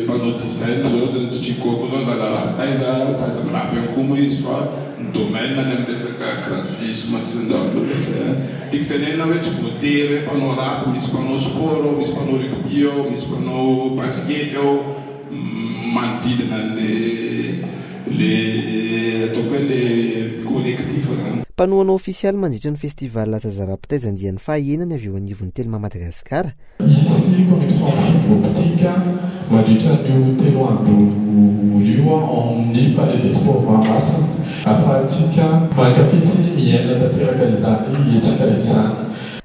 mpanao design zao ohatra ny Chico koa zao zaza rap taiza sady mi-rap ihany koa moa izy fa ny domaine-ny amin'ny resaka graphisme sy ny zavatra ohatran'izay. Tiako tenenina hoe tsy voatery hoe mpanao rap, misy mpanao sport ao, misy mpanao rugby ao, misy mpanao basket ao. Manodidina an'le le ataoko hoe le collectif zany. Mpanohana ofisialy mandritra ny Festival Zaza Rap Taiza andiany faha enina ny avy eo anivon'ny Telma Madagasikara. Hisy connexion fibre optique mandritra an'io telo andro io ao amin'ny Palais des Sports Mahamasina, ahafahantsika mankafy sy miaina tanteraka izany hetsika izany.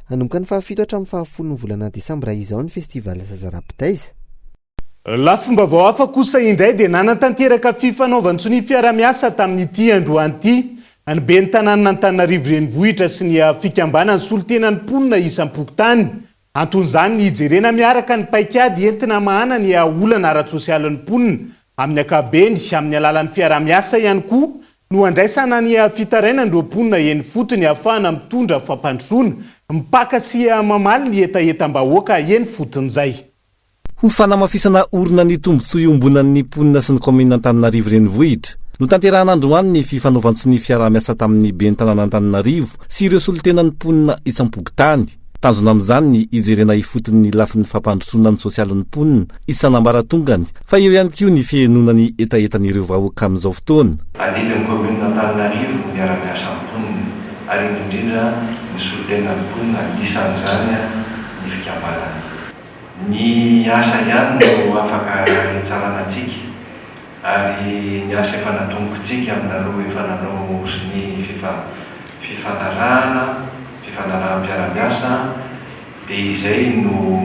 Hanomboka ny fahafito hatramin'ny fahafolon'ny volana desambra izao ny Festival Zaza Rap Taiza. Lafim-baovao hafa kosa indray dia nanatanteraka fifanaovan-tsonia fiarahamiasa tamin'ity androany ity ny ben'ny tanànan'Antananarivo Renivohitra sy ny fikambanan'ny solontenan'ny mponina isam-pokontany. Anton'izany ny hijerena miaraka ny paikady entina hamahana ny olana ara-tsosialin'ny mponina amin'ny ankapobeny amin'ny alalan'ny fiarahamiasa ihany koa no handraisana ny fitarainan'ireo mponina eny ifotony hahafahana mitondra fampandrosoana mipaka sy mamaly ny hetahetam-bahoaka eny foton'izay. Ho fanamafisana orina ny tombontsoa iombonan'ny mponina sy ny kaominina Antananarivo Renivohitra, notanterahana androany ny fifanaovan-tsonia fiaraha-miasa tamin'ny ben'ny tanàn'Antananarivo sy ireo solontenan'ny mponina isam-pokontany. Tanjona amin'izany ny hijerena ifotony ny lafiny fampandrosoana ny sosialin'ny mponina isan'ambaratongany fa eo ihany koa ny fihenoana ny hetahetan'ireo vahoaka amin'izao fotoana. Adidin'ny kaominina Antananarivo ny miara-miasa amin'ny mponina ary indrindra ny solontenan'ny mponina, anisan'izany ny fikambanana. Ny asa ihany no afaka hitsarana antsika ary ny asa efa natombokintsika aminareo efa nanao sonia fifanarahana, fifanaraham-piarahamiasa dia izay no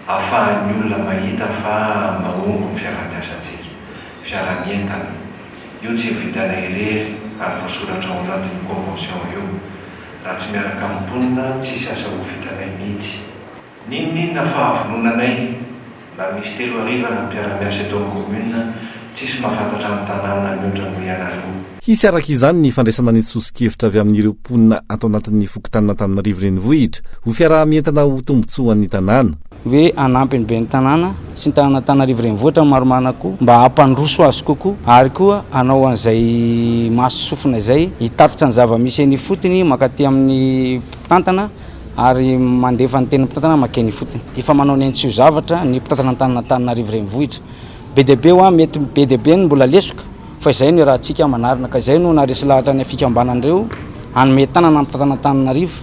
ahafahan'ny olona mahita fa mahomby ny fiarahamiasantsika, fiarahamientana. Io tsy vitanay irery ary voasoratra ao anatin'io convention io. Raha tsy miaraka amin'ny mponina tsisy asa ho vitanay mihitsy. N'inon'inona fahavononanay, na misy 3000 aza ny mpiara-miasa eto amin'ny commune, tsisy mahafantatra ny tanàna mihoatra noho ianareo. Hisy araka izany ny fandraisana ny soso-kevitra avy amin'ireo mponina ato anatin'ny fokontanin'Antananarivo Renivohitra ho fiaraha-mientana ho tombontsoan'ny tanàna. Hoe hanampy ny ben'ny tanàna sy ny tanàn'Antananarivo Renivohitra ny marimarina koa mba hampandroso azy kokoa ary koa hanao an'izay maso sy sofina izay hitatitra ny zava-misy eny ifotony mankaty amin'ny mpitantana ary mandefa ny tenin'ny mpitantana mankeny ifotony. Efa manao ny ainy tsy ho zavatra ny mpitantana ny tanàn'Antananarivo Renivohitra. Be dia be hoa, mety be dia be ny mbola lesoka fa izay no iarahantsika manarina ka izay no naharesy lahatra ny fikambanan'ireo hanome tanana ny mpitantana Antananarivo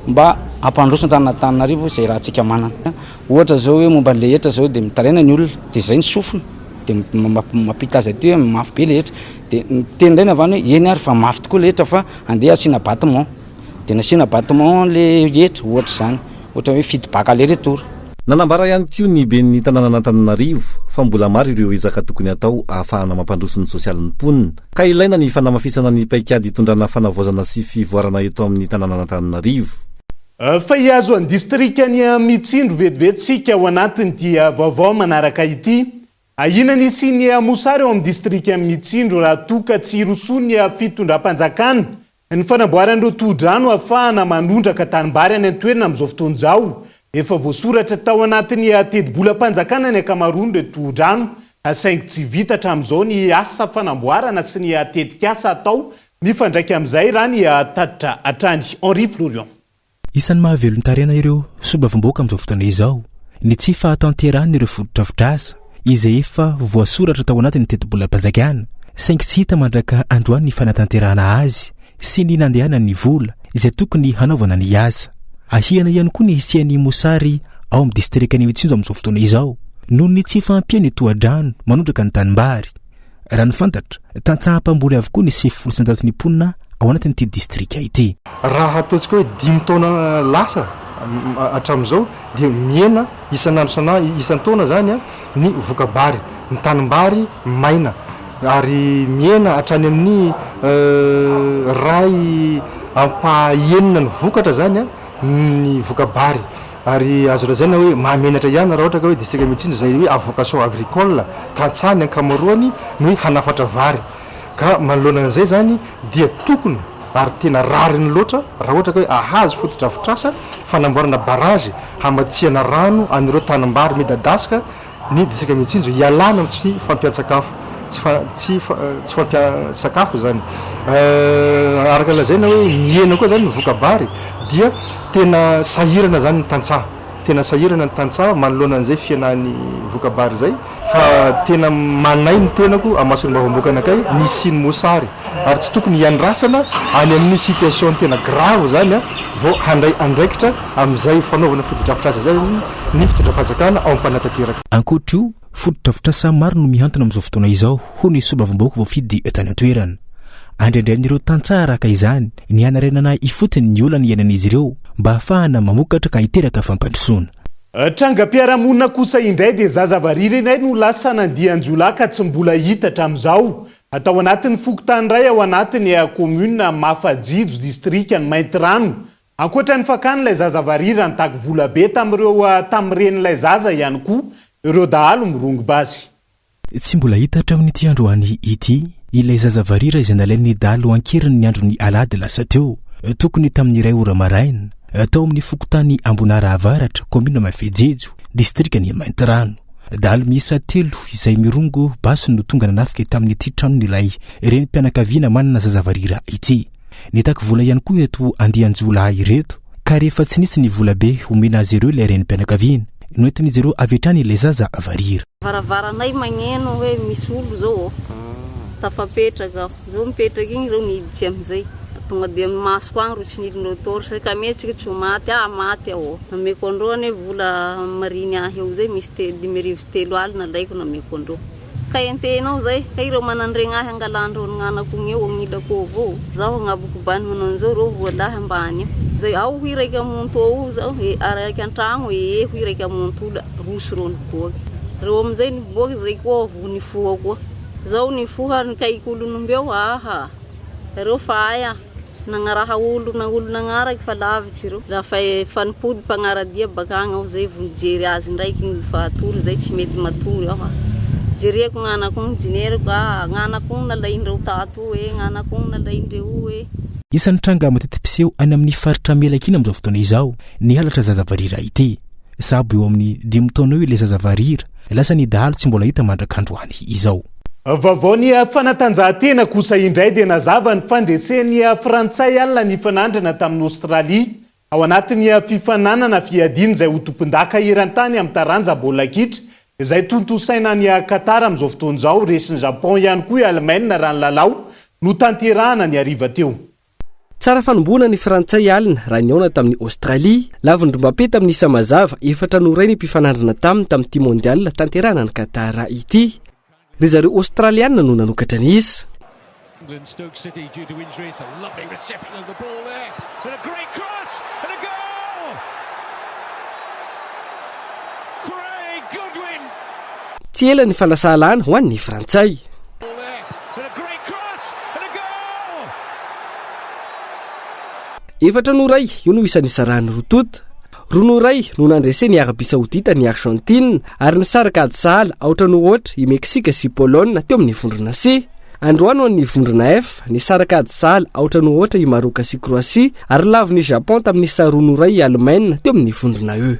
mba hampandroso ny tanàn'Antananarivo izay iarahantsika manana. Ohatra izao hoe momba an'ilay hetra izao dia mitaraina ny olona dia izay ny sofina dia mampita azy aty hoe mafy be ilay hetra dia miteny indray ny avy any hoe eny ary fa mafy tokoa ilay hetra fa andeha asiana battement. Dia nasiana battement le hetra ohatra izany, ohatra hoe feedback aller retour. Nanambara ihany koa ny ben'ny tanànan'Antananarivo fa mbola maro ireo ezaka tokony hatao ahafahana mampandroso ny sosialin'ny mponina, ka ilaina ny fanamafisana ny paikady hitondrana fanavaozana sy fivoarana eto amin'ny tanànan'Antananarivo. Fa hihazo an'ny distrikan'i Mitsindro vetivety isika ao anatin'ity vaovao manaraka ity. Ahiana ny hisian'ny mosary ao amin'ny distrikan'i Mitsindro raha toa ka tsy hirosoan'ny fitondram-panjakana Ny fanamboaran'ireo tohodrano ahafahana manondraka tanimbary any an-toerana amin'izao fotoana izao, efa voasoratra tao anatin'ny tetibolam-panjakana ny ankamaroan'ireo tohodrano, saingy tsy vita hatramin'izao ny asa fanamboarana sy ny tetikasa atao mifandraika amin'izay, raha ny tatitra hatrany. Henri Florian. Isan'ny mahavelon-tarena ireo solombavambahoaka amin'izao fotoana izao ny tsy fahatanterahan'ireo fotodrafitrasa izay efa voasoratra tao anatin'ny tetibolam-panjakana saingy tsy hita mandraka androany ny fanatanterahana azy sy ny nandehanan'ny vola izay tokony hanaovana ny asa. Ahiana ihany koa ny hisian'ny mosary ao amin'ny distrikan'i Mitsinjo amin'izao fotoana izao noho ny tsy fahampian'ny tohadrano manondraka ny tanimbary. Raha ny fantatra, tantsaha mpamboly avokoa ny 90% ny mponina ao anatin'ity distrika ity. Raha ataontsika hoe dimy taona lasa hatramin'izao dia mihena isan'andro isana isan-taona izany ny voka-bary, ny tanimbary maina ary mihena hatrany amin'ny iray ampahaenina ny vokatra izany ny voka-bary ary azo lazaina hoe mahamenatra ihany raha ohatra ka hoe distrika Mitsinjo izay hoe à vocation agricole, tantsaha ny ankamaroany no hoe hanafatra vary. Ka manoloana an'izay izany dia tokony ary tena rariny loatra raha ohatra ka hoe ahazo fotodrafitrasa fanamboarana barrage hamatsiana rano an'ireo tanimbary midadasika ny distrika Mitsinjo hialana amin'ny tsy fampian-tsakafo tsy tsy tsy fampian-tsakafo izany. Araka ny lazaina hoe mihena koa izany ny voka-bary dia tena sahirana izany ny tantsaha, tena sahirana ny tantsaha manoloana an'izay fihenan'ny voka-bary izay. Fa tena manahy ny tenako amin'ny maha solombavambahoaka anakay ny hisian'ny mosary ary tsy tokony hiandrasana any amin'ny situation tena grave izany vao handray andraikitra amin'izay fanaovana fotodrafitrasa izay ny fitondram-panjakana ao am-panatanteraka. Ankoatra io, fotodrafitrasa maro no mihantona amin'izao fotoana izao, hoy ny solombavambahoaka voafidy tany an-toerana. Andriandrian'ireo tantsaha araka izany ny hanarenana ifotony ny olana iainan'izy ireo mba hahafahana mamokatra ka hiteraka fampandrosoana. Trangam-piarahamonina kosa indray dia zaza varira iray no lasa nandian-jiolahy ka tsy mbola hita hatramin'izao. Tao anatin'ny fokontany iray ao anatin'ny kaominina Mafajijo, distrikan'i Maintirano. Ankoatra ny fakany ilay zaza varira nitaky vola be tamin'ireo tamin'ny renin'ilay zaza ihany koa ireo dahalo mirongo basy. Tsy mbola hita hatramin'ity androany ity ilay zaza varira izay nalain'ny dahalo an-keriny ny andron'ny alahady lasa teo, tokony tamin'ny iray ora maraina, tao amin'ny fokontany Ambonara Avaratra, kaominina Mafejejo, distrikan'i Maintirano. Dahalo miisa telo izay mirongo basy no tonga nanafika tamin'ity tranon'ilay renim-pianakaviana manana zaza varira ity. Nitaky vola ihany koa ireto andian-jiolahy ireto ka rehefa tsy nisy ny volabe homena azy ireo ilay renim-pianakaviana, noentin'izy ireo avy hatrany ilay zaza varira. Varavaranay magneno hoe misy olo zao ô, tafapetraka aho, zao mipetraka igny reo niditsy amizay, tonga de amy masoko agny reo tsy nilindreo torche ka mihetsika tsy ho maty ah maty aho ô, nameko andreo anie vola mariny ahy eo zay misy 35 alaiko nameko andreo. Ka entenao zay, ka ireo manandregna ahy angalandreo ny gnanako igny eo agnilako eo avao, zaho agnaboko bany manao an'izao reo roa lahy ambany eo, zay ao hoy raika amonto ao zao e araiky antragno ee hoy raika amonto la roso reo niboaky, reo amizay niboaky zay koa vo nifoha koa, zaho nifoha nikaiky olo nombeo aha reo fa aia. Nagnaraha olo na olo nagnaraky fa lavitry ireo. Raha fa efa nipody mpagnaradia bakagny aho zay vao nijery azy ndraiky igny fa atory zay tsy mety matory aho. Jereko gn'anako igny jineriko ah gn'anako igny nalaindreo tato io eh gn'anako igny nalaindreo io eh. Isan'ny tranga mateti-piseho any amin'ny faritra Melaky iny amin'izao fotoana izao ny halatra zaza varira ity. Sahabo eo amin'ny dimy taona eo ilay zaza varira, lasan'ny dahalo tsy mbola hita mandrak'androany izao. Vaovao ny fanatanjahantena kosa indray dia nazava ny fandresen'ny Frantsay alina nifanandrina tamin'i Australie ao anatin'ny fifaninanana fiadiana izay ho tompondaka eran-tany amin'ny taranja baolina kitra izay tontosaina any Qatar amin'izao fotoana izao. Resin'i Japon ihany koa i Alemaina raha ny lalao notanterahana ny hariva teo. Tsara fanombohana ny Frantsay alina raha nihaona tamin'i Aostralia. Lavon-dry Mbappé tamin'ny isa mazava, efatra no iray ny mpifanandrina taminy tamin'ity Mondial tanterahana any Qatar ity. Ry zareo Aostraliana no nanokatra ny isa. Tsy ela ny fanasahalana ho an'ny Frantsay. Efatra no iray, io no isa nisarahan'ny roa tonta. Roa no iray no nandresen'i Arabie Saoudite an'i Argentine ary nisaraka ady sahala aotra no aotra i Meksika sy Pologne teo amin'ny vondrona C. Androany ho an'ny vondrona F, nisaraka ady sahala aotra no aotra i Maroka sy Croatie ary lavon'i Japon tamin'ny isa roa no iray i Alemaina teo amin'ny vondrona E.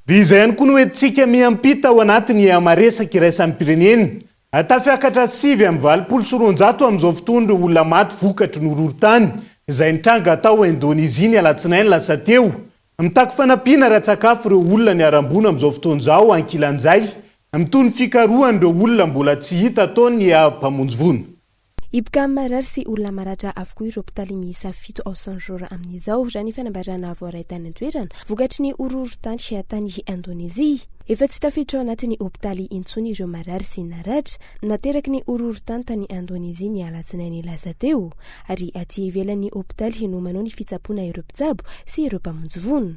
Dia izay ihany koa no entintsika miampita ao anatin'ny maresaka iraisam-pirenena. Tafiakatra 289 amin'izao fotoana ireo olona maty vokatry ny horohorontany izay nitranga tao Indonezia ny alatsinainy lasa teo. Mitaky fanampiana ara-tsakafo ireo olona niharam-boina amin'izao fotoana izao ankilan'izay mitohy ny fikarohana ireo olona mbola tsy hita ataon'ny mpamonjy voina. Hiboka amin'ny marary sy olona maratra avokoa ireo hopitaly miisa fito ao Sanjor amin'izao, raha ny fanambarana voaray tany an-toerana, vokatry ny horohorontany tany Indonezia. Efa tsy tafiditra ao anatin'ny hopitaly intsony ireo marary sy naratra nateraky ny horohorontany tany Indonezia ny alatsinainy lasa teo, ary aty ivelan'ny hopitaly no manao ny fitsaboana ireo mpitsabo sy ireo mpamonjy vono.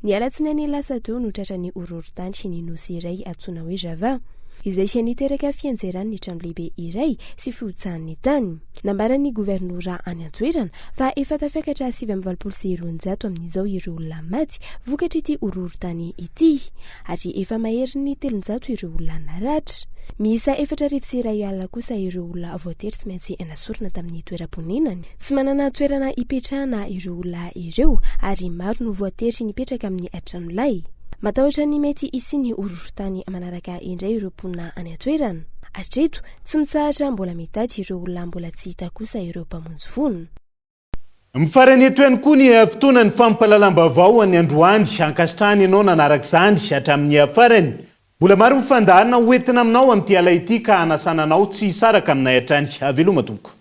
Ny alatsinainy lasa teo no tratran'ny horohorontany ny nosy iray antsoina hoe Java, izay niteraka fianjeran'ny trano lehibe iray sy fihotsahan'ny tany. Nambaran'ny governora any an-toerana fa efa tafiakatra 289 amin'izao ireo olona maty vokatr'ity horohorontany ity, ary efa maherin'ny 300 ireo olona naratra. Miisa 1040 kosa ireo olona voatery tsy maintsy nasorina tamin'ny toeram-ponenany. Tsy manana toerana hipetrahana ireo olona ireo ary maro no voatery nipetraka amin'ny tranolay. Matahotra ny mety hisian'ny horohorontany manaraka indray ireo mponina any an-toerana. Hatreto, tsy mitsahatra mbola mitady ireo olona mbola tsy hita kosa ireo mpamonjy vono. Mifarana eto ihany koa ny fotoanan'ny fampahalalam-baovao an'ny androany. Ankasitrahana ianao nanaraka izany hatramin'ny farany. Mbola maro ny fandaharana ho entina aminao amin'ity ala ity ka hanasana anao tsy hisaraka aminay hatrany. Veloma tompoko.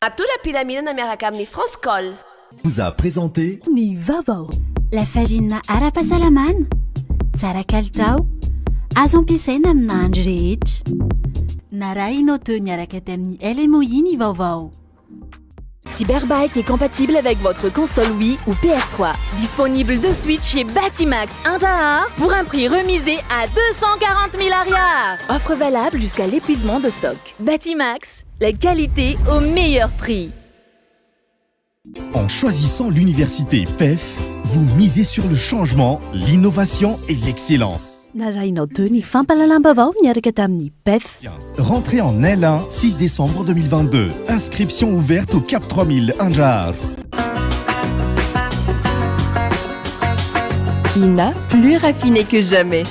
Matoram-pilaminana miaraka amin'ny France Call. Vous a présenté. Ny vaovao. Lafarinina ara-pahasalamana, tsara kalitao, azo ampiasaina amin'ny nahandro rehetra. Narahinao teo niaraka tamin'ny LMOI ny vaovao. Cyberbike est compatible avec votre console Wii ou PS3. Disponible de suite chez Batimax Andraharo pour un prix remisé à 240 000 ariary. Offre valable jusqu'à l'épuisement de stock. Batimax, la qualité au meilleur prix. En choisissant l'université PEF, vous misez sur le changement, l'innovation et l'excellence. Narahinao teo ny fampahalalam-baovao niaraka tamin'ny PEF. Rentrée en L1, 6 décembre 2022. Inscription ouverte au Cap 3000 Andraharo. Ina, plus raffiné que jamais.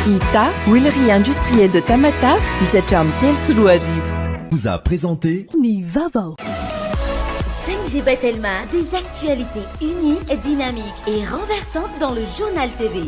Ita, huilerie industrielle de Tamatave, izay hatramin'ny 2003. Vous a présenté ny vaovao. 5G by Telma, des actualités uniques, dynamiques et renversantes dans le journal TV.